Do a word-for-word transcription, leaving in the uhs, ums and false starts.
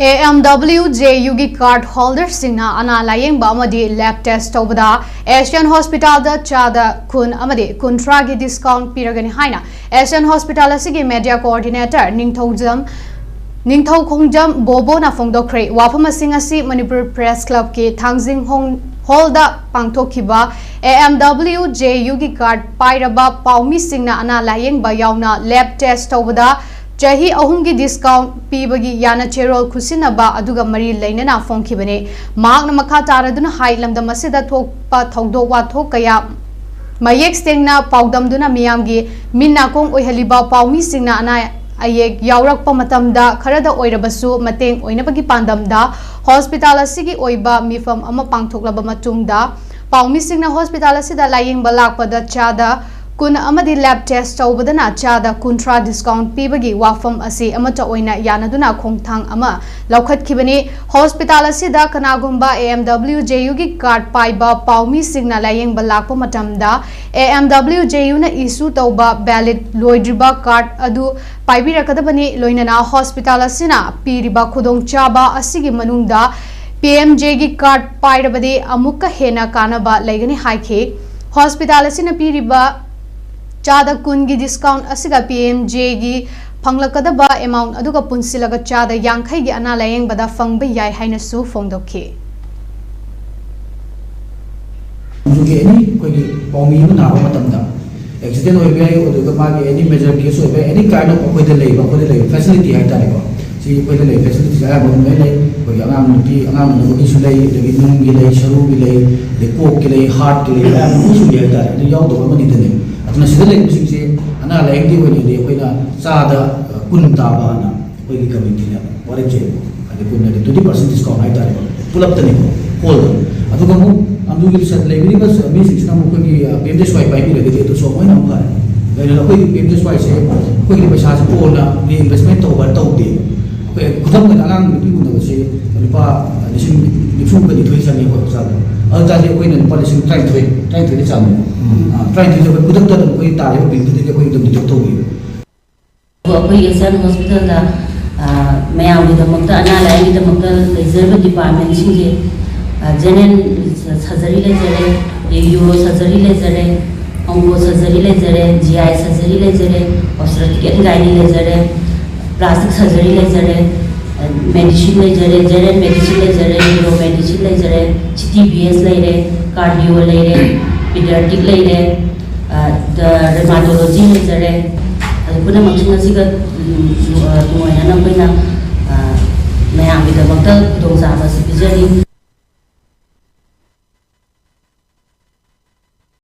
A M ꯗꯕ꯭ꯂꯤꯌꯨ J ꯌꯨꯒꯤ card ꯍꯣꯜꯗꯔꯁꯤꯡꯅ ꯑꯅꯥ ꯂꯥꯌꯦꯡꯕ ꯑꯃꯗꯤ ꯂꯦꯕ ꯇꯦꯁ ꯇꯧꯕꯗ ꯑꯦꯁꯤꯌꯥꯟ ꯍꯣꯁꯄꯤꯇꯥꯜꯗ ꯆꯥꯗ ꯀꯨꯟ ꯑꯃꯗꯤ ꯀꯨꯟꯊ꯭ꯔꯥꯒꯤ ꯗꯤꯁꯀꯥꯎꯟ ꯄꯤꯔꯒꯅꯤ ꯍꯥꯏꯅ ꯑꯦꯁꯤꯌꯥꯟ ꯍꯣꯁꯄꯤꯇꯥꯜ ꯑꯁꯤꯒꯤ ꯃꯦꯗꯤꯌꯥ ꯀꯣꯑꯣꯔꯗꯤꯅꯦꯇꯔ ꯅꯤꯡꯊꯧꯖꯝ ꯅꯤꯡꯊꯧꯈꯣꯡꯖꯝ ꯕꯣꯕꯣꯅ ꯐꯣꯡꯗꯣꯛꯈ꯭ꯔꯦ꯫ ꯋꯥꯐꯝ ꯑꯁꯤꯡ ꯑꯁꯤ ꯃꯅꯤꯄꯨꯔ ꯄ꯭ꯔꯦꯁ ꯀ꯭ꯂꯕꯀꯤ ꯊꯥꯡꯖꯤꯡ ꯍꯣꯡ-, ꯍꯣꯜꯗ ꯄꯥꯡꯊꯣꯛꯈꯤꯕ ꯑꯦ ꯑꯦꯝ ꯗꯕ꯭ꯂꯤꯌꯨ ꯖꯦ ꯌꯨꯒꯤ ꯀꯥꯔꯗ ꯄꯥꯏꯔꯕ ꯄꯥꯎꯃꯤꯁꯤꯡꯅ ꯑꯅꯥ ꯂꯥꯌꯦꯡꯕ ꯌꯥꯎꯅ ꯂꯦꯕ ꯇꯦꯁ ꯇꯧꯕꯗ ꯆꯍꯤ ꯑꯍꯨꯝꯒꯤ ꯗꯤꯁꯀꯥꯎꯟ ꯄꯤꯕꯒꯤ ꯌꯥꯅꯆꯦꯔꯣꯜ ꯈꯨꯠꯁꯤꯟꯅꯕ ꯑꯗꯨꯒ ꯃꯔꯤ ꯂꯩꯅꯅ ꯐꯣꯡꯈꯤꯕꯅꯤ꯫ ꯃꯍꯥꯛꯅ ꯃꯈꯥ ꯇꯥꯔꯗꯨꯅ ꯍꯥꯏ, ꯂꯝꯗꯝ ꯑꯁꯤꯗ ꯊꯣꯛꯄ ꯊꯧꯗꯣꯛ ꯋꯥꯊꯣꯛ ꯀꯌꯥ ꯃꯌꯦꯛ ꯁꯦꯡꯅ ꯄꯥꯎꯗꯝꯗꯨꯅ ꯃꯤꯌꯥꯝꯒꯤ ꯃꯤꯠ ꯅꯥꯀꯣꯡ ꯑꯣꯏꯍꯜꯂꯤꯕ ꯄꯥꯎꯃꯤꯁꯤꯡꯅ ꯑꯅꯥ ꯑꯌꯦꯛ ꯌꯥꯎꯔꯛꯄ ꯃꯇꯝꯗ ꯈꯔꯗ ꯑꯣꯏꯔꯕꯁꯨ ꯃꯇꯦꯡ ꯑꯣꯏꯅꯕꯒꯤ ꯄꯥꯟꯗꯝꯗ ꯍꯣꯁꯄꯤꯇꯥꯜ ꯑꯁꯤꯒꯤ ꯑꯣꯏꯕ ꯃꯤꯐꯝ ꯑꯃ ꯄꯥꯡꯊꯣꯛꯂꯕ ꯃꯇꯨꯡꯗ ꯄꯥꯎꯃꯤꯁꯤꯡꯅ ꯍꯣꯁꯄꯤꯇꯥꯜ ꯑꯁꯤꯗ ꯂꯥꯌꯦꯡꯕ ꯂꯥꯛꯄꯗ ꯆꯥꯗ ꯀꯨꯟ ꯑꯃꯗꯤ ꯂꯦꯕ ꯇꯦꯁ ꯇꯧꯕꯗꯅ ꯆꯥꯗ ꯀꯨꯟꯊ꯭ꯔꯥ ꯗꯤꯁꯀꯥꯎꯟ ꯄꯤꯕꯒꯤ ꯋꯥꯐꯝ ꯑꯁꯤ ꯑꯃꯠꯇ ꯑꯣꯏꯅ ꯌꯥꯅꯗꯨꯅ ꯈꯣꯡꯊꯥꯡ ꯑꯃ ꯂꯧꯈꯠꯈꯤꯕꯅꯤ꯫ ꯍꯣꯁꯄꯤꯇꯥꯜ ꯑꯁꯤꯗ ꯀꯅꯥꯒꯨꯝꯕ ꯑꯦ ꯑꯦꯝ ꯗꯕ꯭ꯂꯤꯌꯨ ꯖꯦ ꯌꯨꯒꯤ ꯀꯥꯔꯗ ꯄꯥꯏꯕ ꯄꯥꯎꯃꯤꯁꯤꯡꯅ ꯂꯥꯌꯦꯡꯕ ꯂꯥꯛꯄ ꯃꯇꯝꯗ ꯑꯦ ꯑꯦꯝ ꯗꯕ꯭ꯂꯤꯌꯨ ꯖꯦ ꯌꯨꯅ ꯏꯁꯨ ꯇꯧꯕ ꯚꯦꯂꯤꯗ ꯂꯣꯏꯗ꯭ꯔꯤꯕ ꯀꯥꯔꯗ ꯑꯗꯨ ꯄꯥꯏꯕꯤꯔꯛꯀꯗꯕꯅꯤ꯫ ꯂꯣꯏꯅꯅ ꯍꯣꯁꯄꯤꯇꯥꯜ ꯑꯁꯤꯅ ꯄꯤꯔꯤꯕ ꯈꯨꯗꯣꯡꯆꯥꯕ ꯑꯁꯤꯒꯤ ꯃꯅꯨꯡꯗ ꯄꯤ ꯑꯦꯝ ꯖꯦꯒꯤ ꯀꯥꯔꯗ ꯄꯥꯏꯔꯕꯗꯤ ꯑꯃꯨꯛꯀ ꯍꯦꯟꯅ ꯀꯥꯟꯅꯕ ꯂꯩꯒꯅꯤ ꯍꯥꯏꯈꯤ꯫ ꯍꯣꯁꯄꯤꯇꯥꯜ ꯑꯁꯤꯅ ꯄꯤꯔꯤꯕ ꯆꯥꯗ ꯀꯨꯟꯒꯤ ꯗꯤꯁꯀꯥꯎꯟ ꯑꯁꯤꯒ ꯄꯤ ꯑꯦꯝ ꯖꯦꯒꯤ ꯐꯪꯂꯛꯀꯗꯕ ꯑꯦꯃꯥꯎꯟ ꯑꯗꯨꯒ ꯄꯨꯟꯁꯤꯜꯂꯒ ꯆꯥꯗ ꯌꯥꯡꯈꯩꯒꯤ ꯑꯅꯥ ꯂꯥꯌꯦꯡꯕꯗ ꯐꯪꯕ ꯌꯥꯏ ꯍꯥꯏꯅꯁꯨ ꯐꯣꯡꯗꯣꯛꯈꯤ꯫ ꯑꯗꯨꯒꯤ ꯑꯦꯅꯤ ꯑꯩꯈꯣꯏꯒꯤ ꯄꯥꯎꯃꯤ ꯑꯃ ꯅꯥꯕ ꯃꯇꯝꯗ ꯑꯦꯛꯁꯤꯗꯦꯟ ꯑꯣꯏꯕ ꯌꯥꯏ, ꯑꯗꯨꯒ ꯃꯥꯒꯤ ꯑꯦꯅꯤ ꯃꯦꯖꯔ ꯀꯦꯁ ꯑꯣꯏꯕ ꯌꯥꯏ, ꯑꯦꯅꯤ ꯀꯥꯏꯟ ꯑꯣꯐ ꯑꯩꯈꯣꯏꯗ ꯂꯩꯕ, ꯑꯩꯈꯣꯏꯗ ꯂꯩꯕ ꯐꯦꯁꯤꯂꯤꯇꯤ ꯍꯥꯏꯇꯥꯔꯦꯀꯣ꯫ ꯁꯤ ꯑꯩꯈꯣꯏꯗ ꯂꯩꯕ ꯐꯦꯁꯤꯂꯤꯇꯤꯁꯦ ꯑꯌꯥꯝꯕ ꯑꯗꯨꯝ ꯂꯣꯏ ꯂꯩ꯫ ꯑꯩꯈꯣꯏꯒꯤ ꯑꯉꯥꯡ ꯅꯨꯄꯤ, ꯑꯉꯥꯡ ꯎꯅꯕꯒꯤꯁꯨ ꯂꯩ, ꯑꯗꯒꯤ ꯅꯨꯡꯒꯤ ꯂꯩ, ꯁꯔꯨꯒꯤ ꯂꯩ, ꯑꯗꯩ ꯀꯣꯛꯀꯤ ꯂꯩ, ꯍꯥꯔꯠꯀꯤ ꯂꯩ, ꯑꯌꯥꯝꯕ ꯂꯣꯏ ꯁꯨꯒꯦ ꯍꯥꯏꯇꯥꯔꯦ꯫ ꯑꯗꯨ ꯌꯥꯎꯗꯕ ꯑꯃꯅꯤꯗꯅꯦ꯫ ꯑꯗꯨꯅ ꯁꯤꯗ ꯂꯩꯕꯁꯤꯡꯁꯦ ꯑꯅꯥ ꯂꯥꯏꯌꯦꯡꯒꯤ ꯑꯣꯏꯅꯗꯤ ꯑꯩꯈꯣꯏꯅ ꯆꯥꯗ, ꯑ, ꯀꯨꯟ ꯇꯥꯕ ꯍꯥꯏꯅ ꯑꯩꯈꯣꯏꯒꯤ ꯀꯃꯤꯇꯤꯅ ꯋꯥꯔꯦꯞꯁꯦ, ꯍꯥꯏꯗꯤ ꯄꯨꯟꯅꯗꯤ twenty percent discount ꯍꯥꯏꯇꯥꯔꯦꯀꯣ, ꯄꯨꯂꯞꯇꯅꯤꯀꯣ, ꯍꯣꯜꯗ꯫ ꯑꯗꯨꯒ ꯑꯃꯨꯛ ꯑꯗꯨꯒꯤ ꯂꯩꯕꯤꯔꯤꯕ ꯃꯤꯁꯤꯡꯁꯤꯅ ꯑꯃꯨꯛ ꯑꯩꯈꯣꯏꯒꯤ, ꯑ, ꯄꯤ ꯑꯦꯝ ꯖꯦ ꯁ꯭ꯋꯥꯏ ꯄꯥꯏꯕꯤꯔꯒꯗꯤ ꯑꯗꯨꯁꯨ ꯑꯃꯨꯛ ꯍꯦꯟꯅ ꯑꯃꯨꯛ ꯐꯔꯦ꯫ ꯀꯩꯅꯣꯗ ꯑꯩꯈꯣꯏꯒꯤ ꯄꯤ ꯑꯦꯝ ꯖꯦ ꯁ꯭ꯋꯥꯏꯁꯦ ꯑꯩꯈꯣꯏꯒꯤ ꯄꯩꯁꯥꯁꯦ ꯀꯣꯟꯅ ꯔꯤꯏꯟꯚꯦꯁꯃꯦꯟ ꯇꯧꯕ ꯇꯧꯗꯦ꯫ ꯑꯩꯈꯣꯏ ꯈꯨꯗꯝ ꯑꯣꯏꯅ ꯑꯉꯥꯡ ꯅꯨꯄꯤ ꯎꯅꯕꯁꯦ ꯂꯨꯄꯥ ꯂꯤꯁꯤꯡ ꯅꯤꯐꯨꯒ ꯅꯤꯊꯣꯏ ꯆꯪꯉꯦꯀꯣ ꯍꯣꯁꯄꯤꯇꯥꯜꯗ꯫ ꯑꯗꯨ ꯇꯥꯔꯗꯤ ꯑꯩꯈꯣꯏꯅ ꯂꯨꯄꯥ ꯂꯤꯁꯤꯡ ꯇꯔꯥꯅꯤꯊꯣꯏ, ꯇꯔꯥꯅꯤꯊꯣꯏꯗꯤ ꯆꯪꯉꯦ꯫ ꯑ, ꯇꯔꯥꯅꯤꯊꯣꯏꯁꯦ ꯑꯩꯈꯣꯏ ꯈꯨꯗꯛꯇ ꯑꯗꯨꯝ ꯑꯩꯈꯣꯏ ꯇꯥꯔꯤꯕ ꯕꯤꯜꯗꯨꯗꯒꯤ ꯑꯩꯈꯣꯏ ꯑꯗꯨꯝ deduct ꯇꯧꯕꯤꯌꯦ꯫ ꯑꯩꯈꯣꯏꯒꯤ ꯑꯦꯁꯤꯌꯥꯟ ꯍꯣꯁꯄꯤꯇꯥꯜꯗ ꯃꯌꯥꯝꯒꯤꯗꯃꯛꯇ, ꯑꯅꯥ ꯂꯥꯏꯌꯦꯡꯒꯤꯗꯃꯛꯇ ꯂꯩꯖꯔꯤꯕ ꯗꯤꯄꯥꯔꯠꯃꯦꯟꯁꯤꯡꯁꯦ, ꯖꯦꯅꯔꯦꯜ ꯁꯔꯖꯔꯤ ꯂꯩꯖꯔꯦ, ꯌꯨꯔꯣ ꯁꯔꯖꯔꯤ ꯂꯩꯖꯔꯦ, ꯑꯣꯡꯀꯣ ꯁꯔꯖꯔꯤ ꯂꯩꯖꯔꯦ, ꯖꯤ ꯑꯥꯏ ꯁꯔꯖꯔꯤ ꯂꯩꯖꯔꯦ, ꯑꯣꯕꯁꯇ꯭ꯔꯛꯇꯤꯛ ꯑꯦꯟ ꯒꯥꯏꯅꯤ ꯂꯩꯖꯔꯦ, ꯄ꯭ꯂꯥꯁꯇꯤꯛ ꯁꯔꯖꯔꯤ ꯂꯩꯖꯔꯦ, ꯃꯦꯗꯤꯁꯤꯟ ꯂꯩꯖꯔꯦ, ꯖꯦꯅꯔꯦꯜ ꯃꯦꯗꯤꯁꯤꯟ ꯂꯩꯖꯔꯦ, ꯌꯨꯔꯣ ꯃꯦꯗꯤꯁꯤꯟ ꯂꯩꯖꯔꯦ, ꯁꯤ ꯇꯤ ꯕꯤ ꯑꯦꯁ ꯂꯩꯔꯦ, ꯀꯥꯔꯗꯤꯑꯣ ꯂꯩꯔꯦ, ꯄꯤꯗꯤꯌꯥꯇ꯭ꯔꯤꯛ ꯂꯩꯔꯦ, ꯔꯦꯃꯥꯇꯣꯂꯣꯖꯤ ꯂꯩꯖꯔꯦ꯫ ꯑꯗꯨ ꯄꯨꯝꯅꯃꯛꯁꯤꯡ ꯑꯁꯤꯒ ꯇꯨꯡꯑꯣꯏꯅꯅ ꯑꯩꯈꯣꯏꯅ ꯃꯌꯥꯝꯒꯤꯗꯃꯛꯇ ꯈꯨꯗꯣꯡꯆꯥꯕ ꯑꯁꯤ ꯄꯤꯖꯔꯤ꯫